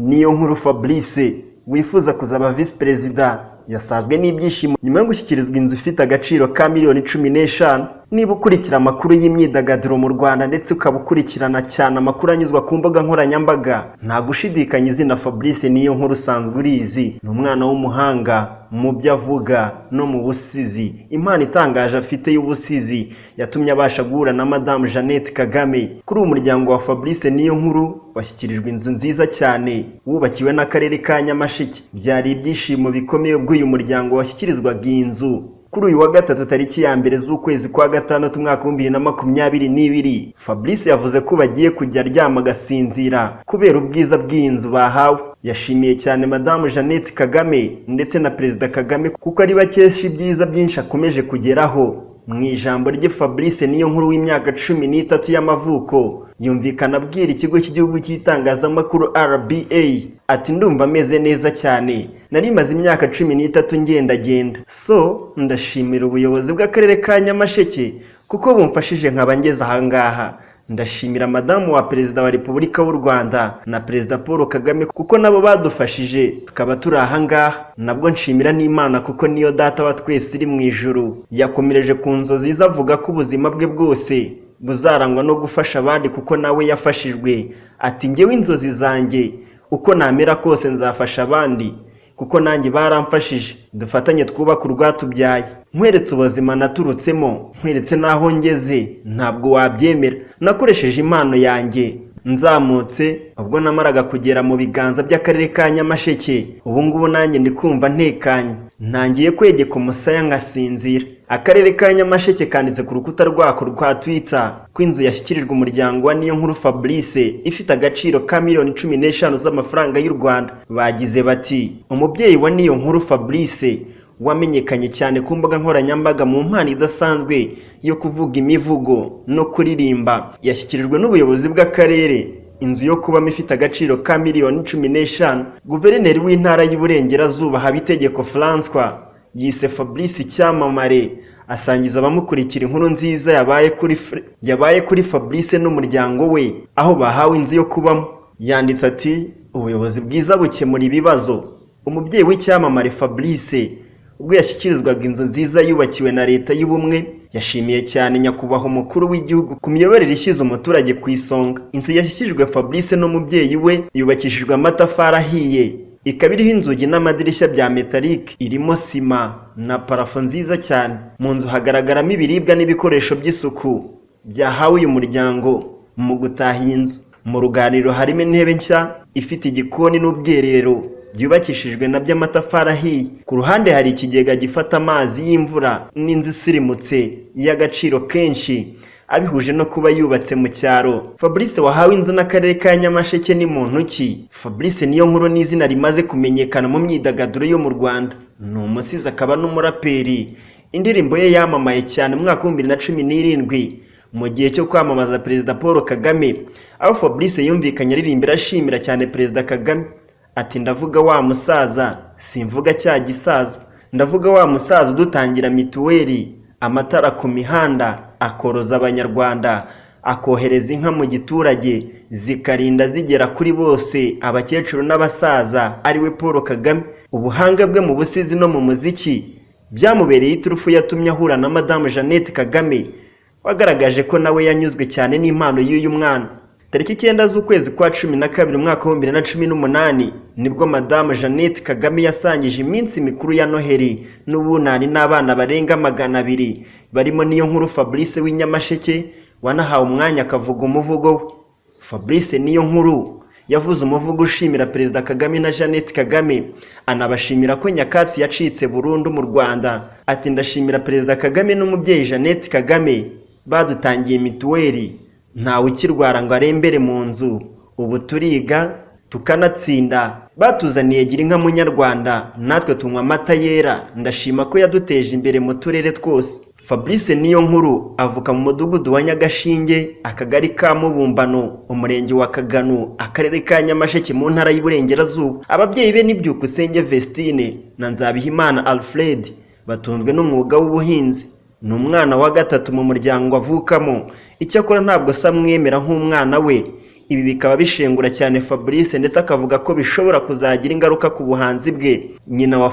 Niyonkuru Fabrice wifuza kuzaba visi perezida yasazwe n'ibyishimo nyuma yo gushyikirizwa inzu ifite agaciro ka miliyoni 15. Niba ukurikira amakuru y'imyidagaduro mu Rwanda ndetse ukaba ukurikirana cyane amakuru anyuzwa ku mbuga nkoranyambaga, nta gushidikanya izina Fabrice Niyonkuru usanzwe urizi. Ni umwana w'umuhanga mu byo avuga no mu busizi. Impano itangaje afite y'ubusizi yatumye abasha guhura na Madamu Jeannette Kagame. Kuri ubu umuryango wa Fabrice Niyonkuru washyikirijwe inzu nziza cyane wubakiwe n'akarere ka Nyamasheke. Byari ibyishimo bikomeye ubwo uyu muryango washyikirizwaga iyi nzu kuri uyu wa gatatu, tariki ya 1 z'ukwezi kwa gatandatu, umwaka wa 2022. Fabrice yavuze ko bagiye kujya aryama agasinzira kubera ubwiza bw'iyi nzu bahawe. Yashimiye cyane Madamu Jeannette Kagame ndetse na Perezida Kagame kuko ari bakesha ibyiza byinshi akomeje kugeraho. Mu ijambo rye, Fabrice Niyonkuru w'imyaka 13 y'amavuko yumvikana abwira ikigo cy'igihugu cy'itangazamakuru RBA ati: "Ndumva ameze neza cyane, nari maze imyaka 13 ngendagenda, so ndashimira ubuyobozi bw'akarere ka Nyamasheke kuko bumfashije nkaba ngeze ahangaha. Ndashimira madamu wa perezida wa Repubulika w'u Rwanda na Perezida Paul Kagame kuko nabo badufashije tukaba turi ahangaha. Nabwo nshimira n'Imana kuko niyo data wa twese iri mu ijuru." Yakomereje ku nzozi ze avuga ko ubuzima bwe bwose buzarangwa no gufasha abandi kuko nawe yafashijwe. Ati: "Njyewe inzozi zanjye, uko namera kose nzafasha abandi kuko nanjye baramfashije. Dufatanye twubake urwatubyaye. Nkweretse ubuzima naturutsemo, nkweretse n'aho ngeze, ntabwo wabyemera. Nakoresheje impano yanjye nzamutse ubwo namaraga kugera mu biganza by'akarere ka Nyamasheke. Ubu ngubu nanjye ndi kumva ntekanye, ntangiye kwegeka umusaya ngasinzira." Akarere ka Nyamasheke kanditse ku rukuta rwako rwa Twitter ko inzu yashyikirijwe umuryango wa Niyonkuru Fabrice ifite agaciro ka miliyoni 15 z'amafaranga y'u Rwanda. Bagize bati: "Umubyeyi wa Niyonkuru Fabrice wamenyekanye cyane ku mbuga nkoranyambaga mu mpano idasanzwe yo kuvuga imivugo no kuririmba, yashyikirijwe n'ubuyobozi bw'akarere inzu yo kubamo ifite agaciro ka miliyoni 15." Guverineri w'intara y'Iburengerazuba, Habitegeko François, yise Fabrice icyamamare, asangiza abamukurikira inkuru nziza yabaye kuri Fabrice n'umuryango we, aho bahawe inzu yo kubamo. Yanditse ati: "Ubuyobozi bwiza bukemura ibibazo. Umubyeyi w'icyamamare Fabrice, ubwo yashyikirizwaga inzu nziza yubakiwe na Leta y'Ubumwe, yashimiye cyane Nyakubahwa Umukuru w'Igihugu ku miyoborere ishyize umuturage ku isonga. Inzu yashyikirijwe Fabrice n'umubyeyi we yubakishijwe amatafari ahiye, ikaba iriho inzugi n'amadirishya bya metalike, irimo sima na plafond nziza cyane. Mu nzu hagaragaramo ibiribwa n'ibikoresho by'isuku byahawe uyu muryango mu gutaha iyi nzu. Mu ruganiriro harimo intebe nshya, ifite igikoni n'ubwiherero byubakishijwe nabyo amatafari ahiye. Ku ruhande hari ikigega gifata amazi y'imvura n'inzu isirimutse y'agaciro kenshi, abihuje no kuba yubatse mu cyaro. Fabrice wahawe inzu n'akarere ka Nyamasheke ni muntu ki? Fabrice Niyonkuru ni izina rimaze kumenyekana mu myidagaduro yo mu Rwanda. Ni umusizi akaba n'umuraperi. Indirimbo ye yamamaye cyane mu mwaka wa 2017 mu gihe cyo kwamamaza Perezida Paul Kagame, aho Fabrice yumvikanye aririmbira ashimira cyane Perezida Kagame. Ati: "Ndavuga wa musaza, simvuga cya gisaza, ndavuga wa musaza udutangira mituweli, amatara ku mihanda, akoroza Abanyarwanda, akohereza inka mu giturage zikarinda zigera kuri bose, abakecuru n'abasaza, ariwe Paul Kagame." Ubuhanga bwe mu busizi no mu muziki byamubereye iturufu yatumye ahura na Madamu Jeannette Kagame, wagaragaje ko nawe yanyuzwe cyane n'impano y'uyu mwana. Tariki 9 z'ukwezi kwa 12, umwaka wa 2018, nibwo Madamu Jeannette Kagame yasangije iminsi mikuru ya Noheli n'Ubunani n'abana barenga 200, barimo Niyonkuru Fabrice w'inyamasheke, wanahawe umwanya akavuga umuvugo we. Fabrice Niyonkuru yavuze umuvugo ushimira Perezida Kagame na Jeannette Kagame, anabashimira ko nyakatsi yacitse burundu mu Rwanda. Ati: "Ndashimira Perezida Kagame n'umubyeyi Jeannette Kagame badutangiye mituweli, ntawe ukirwara ngo arembere mu nzu. Ubu turiga tukanatsinda. Batuzaniye Gira inka Munyarwanda, natwe tunywa amata yera. Ndashima ko yaduteje imbere mu turere twose." Fabrice Niyonkuru avuka mu mudugudu wa Nyagashinge, akagari ka Mubumbano, umurenge wa Kagano, akarere ka Nyamasheke, mu ntara y'Iburengerazuba. Ababyeyi be ni Byukusenge Vestine na Nzabihimana Alfred, batunzwe n'umwuga w'ubuhinzi. Ni umwana wa gatatu mu muryango avukamo. Icyakora ntabwo se amwemera nk'umwana we. Ibi bikaba bishengura cyane Fabrice, ndetse akavuga ko bishobora kuzagira ingaruka ku buhanzi bwe. Nyina wa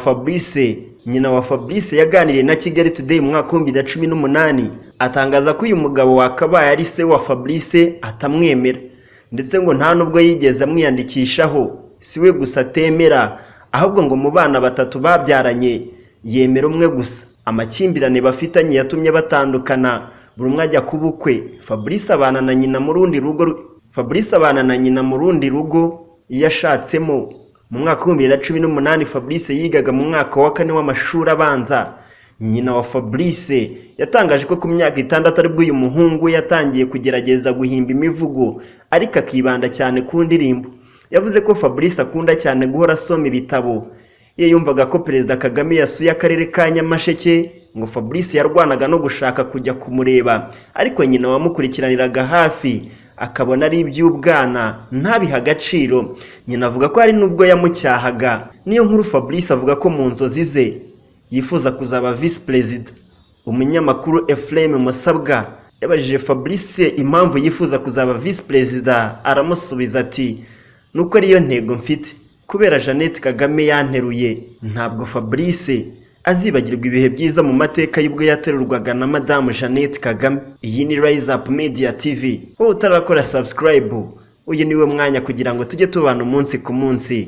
Fabrice yaganiriye na Kigali Today mu mwaka wa 2018, atangaza ko uyu mugabo wakabaye ari se wa Fabrice atamwemera, ndetse ngo nta nubwo yigeze amwiyandikishaho. Si we gusa atemera, ahubwo ngo mu bana batatu babyaranye yemera umwe gusa. Amakimbirane bafitanye yatumye batandukana, buri umwe ajya ku bukwe. Fabrice abana na nyina mu rundi rugo yashatsemo. Mu mwaka wa 2018, Fabrice yigaga mu mwaka wa kane w'amashuri abanza. Nyina wa Fabrice yatangaje ko ku myaka 6 aribwo uyu muhungu we yatangiye kugerageza guhimba imivugo, ariko akibanda cyane ku ndirimbo. Yavuze ko Fabrice akunda cyane guhora asoma ibitabo. Iyo yumvaga ko Perezida Kagame yasuye akarere ka Nyamasheke, ngo Fabrice yarwanaga no gushaka kujya kumureba, ariko nyina wamukurikiraniraga hafi akabona ari iby'ubwana, ntabihe agaciro. Nyina avuga ko hari n'ubwo yamucyahaga. Niyonkuru Fabrice avuga ko mu nzozi ze yifuza kuzaba visi perezida. Umunyamakuru Ephraim Musabwa yabajije Fabrice impamvu yifuza kuzaba visi perezida, aramusubiza ati: "Nuko ariyo ntego mfite kubera Jeannette Kagame yanteruye." Ntabwo Fabrice azibagirwa ibihe byiza mu mateka y'ubwo yaterurwaga na Madamu Jeannette Kagame. Iyi ni Rise Up Media TV. Wowe utarakora subscribe, uyu niwe mwanya kugira ngo tujye tubana umunsi ku munsi.